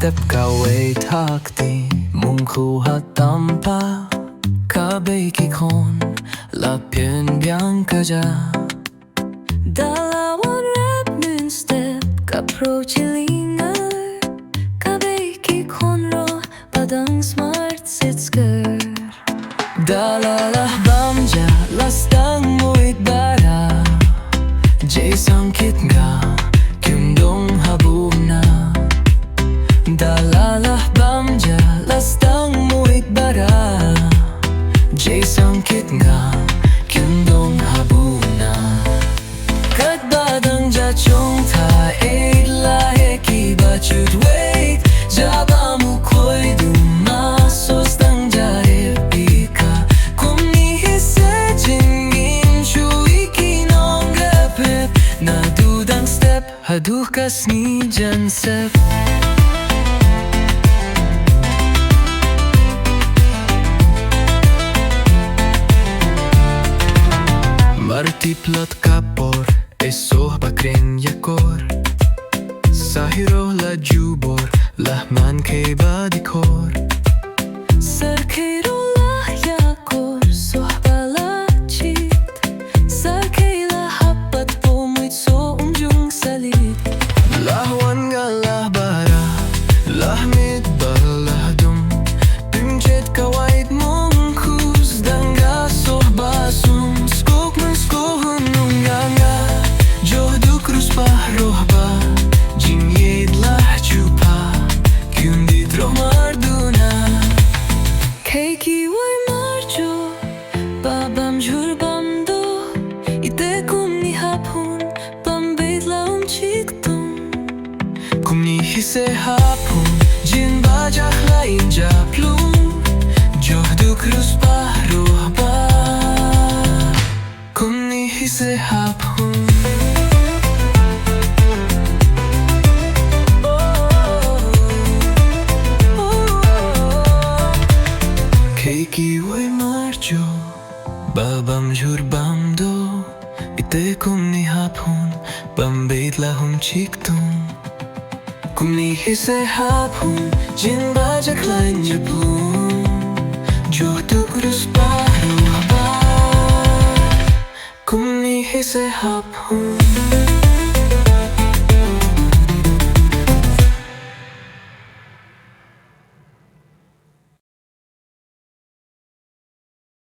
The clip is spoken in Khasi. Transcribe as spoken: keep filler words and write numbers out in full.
Step kawei thak ti mung khu ha tampa. Ka bei ki khon la pyn biang ka ja. Da la wan rap mynstep ka pro chilingar. Ka bei ki khon ro ba dang smart sit sker. Da la lah bam ja la sdang muid bara. Jai sang kit nga kyndong ha buna. Da la lah bam ja la sdang muid bara. Jai sang kit nga kyndong ha buna. Kat ba dang ja chong tha eit la he ki ba chut weit. Ja ba mu kloi dum ma sos dang ja e pi ka. Kum ni hi se jin ngin chui ki nong ga pep. Na du dang step ha du ka sni jan sep. Mar tip lat ka por e soh ba kren ya kor. Sahiro la jubor lah man ke ba di kor. Sar ke ro lah ya kor soh ba la chit. Sar ke la hapat po muid so um jung salit. Lah wan nga lah bara lah mit ba lah dum. Pim chet ka wait mong khus dang ga soh ba sum. Skok men skok hun nung nga nga. Joh duk rus pa roh ba. Jing yet lah chupa. Kyun dit roh mar duna. Kei ki wai mar jo. Ba bam jur bam do. Ite kum ni hap hun. Bam beit la um chik tung. Kum ni hi se hap hun. Jin ba ja khlain ja plung. Joh duk rus pa roh ba. Kum ni hi se hap hun. Kei ki wai mar jo. Ba bam jur bam do. Ite kum ni hap hun. Bam beit la hum chik tung. Kum ni hi se hap hun. Jin ba ja khlain ja plung. Joh duk rus pa roh ba. Kum ni hi se hap hun.